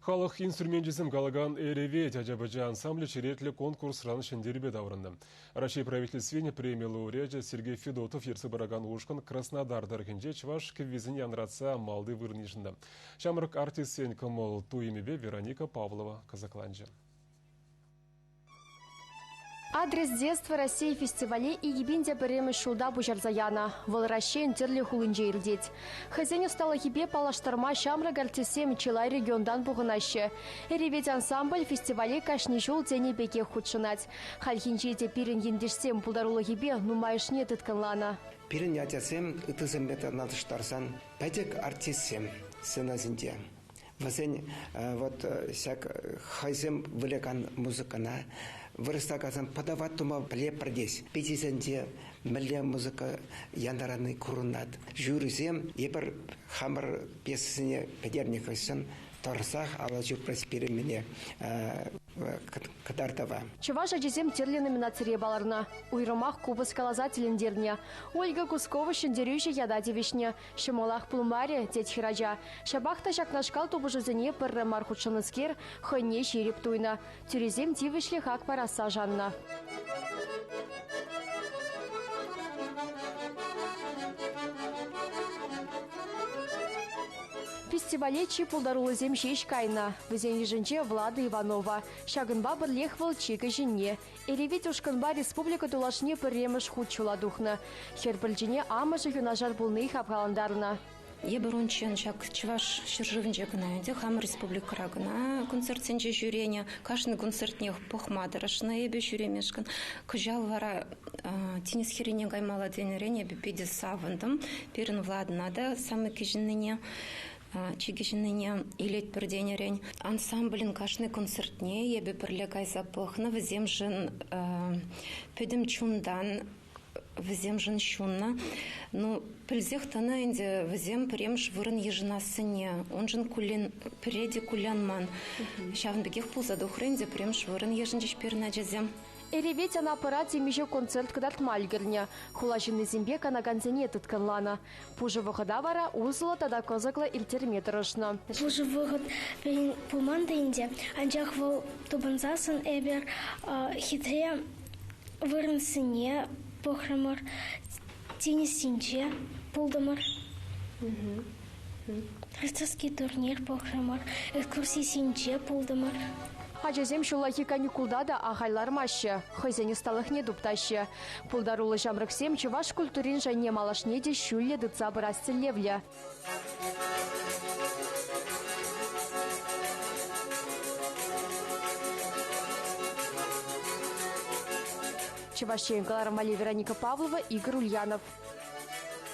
Халӑх инструменчӗсем калакан «Эревет» ача-пӑча ансамблӗ черетлӗ конкурсран ҫӗнтерӳпе таврӑннӑ. Раҫҫей Правительствин преми лауреачӗ Сергей Федотов ертсе пыракан ушкӑн Краснодар тӑрӑхӗнче чӑваш кӗввисене янратса малти вырӑн йышӑннӑ. Ҫамрӑк артистсен кӑмӑл-туйӑмӗпе Вероника Павлова кӑсӑкланчӗ. «Адрес детства России» фестивале 2001 ҫулта пуҫарса янӑ. Вӑл Раҫҫейӗн тӗрлӗ хулинче иртет. Хӑйсен ӑсталӑхӗпе паллаштарма ҫамрӑк артистсем чылай регионтан пухӑнаҫҫӗ. «Эревет» ансамбль фестивале кашни ҫул тенӗ пекех хутшӑнать. Хальхинче те пирӗн ентешсем пултарулӑхӗпе нумайӑшне тыткӑнланӑ. Пирӗн ачасем ыттисемпе танлаштарсан пӗчӗк артистсем сцена ҫинче. Вӗсен вот ҫак хӑйсем вылякан музыкӑна вырӑсла каласан подавать тума пӗлетпӗр тес. Пичӗсенче мӗнле музыка янӑрани курӑнать. Жюрисем эпир хамӑр пьесӑсене пӗтернӗ хыҫҫӑн тӑрсах алӑ ҫупрӗҫ пирӗн кӑтартӑва. Чӑваш ачисем тӗрлӗ номинацире палӑрнӑ. Уйрӑмах купӑс каласа тӗлӗнтернӗ. Ольга Кускова ҫӗнтерӳҫӗ ята тивӗҫнӗ. Ҫӑмӑлах пулмарӗ, тет хӗрача. Ҫапах та ҫакнашкал тупӑшусене пӗрре мар хутшӑннӑскер хӑйне ҫирӗп туйнӑ. Тӳресем тивӗҫлӗ хак парасса шаннӑ. Фестивале чи пултаруллисем ҫеҫ кайнӑ. Вӗсен йышӗнче Влада Иванова. Ҫакӑнпа пӗрлех вӑл чи кӗҫӗнни. Эревет ушкӑнпа республика тулашне пӗрремӗш хут ҫула тухнӑ. Хӗр пӗрчине амӑшӗ юнашар пулни хавхалантарнӑ. Эпир унччен ҫак Чӑваш ҫӗршывӗнче кӑна ӗнтӗ, хамӑр республикӑра кӑна концертсенче ҫӳренӗ. Кашни концертнех пӑхма тӑрӑшнӑ эпӗ ҫӳремешкӗн. Кӑҫал вара тинӗс хӗррине каймалла тенӗрен эпӗ питӗ савӑнтӑм. Пирӗн Владӑна та самый кӗҫӗннине чикӗ ҫыннине илетпӗр тенӗрен. Ансамблӗн кашни концертне эпӗ пӗрле кайса пӑхнӑ. Вӗсемшӗн пӗтӗм чунтан вӗсемшӗн ҫуннӑ. Ну, пӗлсех тӑнӑ ӗнтӗ вӗсем пӗрремӗш вырӑн йышӑнассине. Уншӑн куллен пӗрре те кулянман. Ҫавӑн пекех пулса тухрӗ ӗнтӗ пӗрремӗш вырӑн йышӑнчӗҫ пирӗн ачасем. Эревет Анапӑра темиҫе концерт кӑтартма ӗлкӗрнӗ. Хула ҫыннисемпе канакансене тыткӑнланӑ. Пушӑ вӑхӑта вара усӑллӑ тата кӑсӑклӑ ирттерме тӑрӑшнӑ. Пушӑ вӑхӑт пулман та ӗнтӗ, анчах вӑл тупӑнсассӑн эпир хитре вырӑнсене пӑхрӑмӑр, тинӗссенче пултӑмӑр. Рыцарский турнир пӑхрӑмӑр, экскурсисенче пултӑмӑр. Ачасем ҫуллахи каникулта та ахаль лармаҫҫӗ, хӑйсен ӑсталӑхне туптаҫҫӗ. Пултаруллӑ ҫамрӑксем чӑваш культурин шайне малашне те ҫӳллӗ тытса пырас тӗллевлӗ. Чӑваш Ен кӑларӑм валли Вероника Павлова, Игорь Ульянов.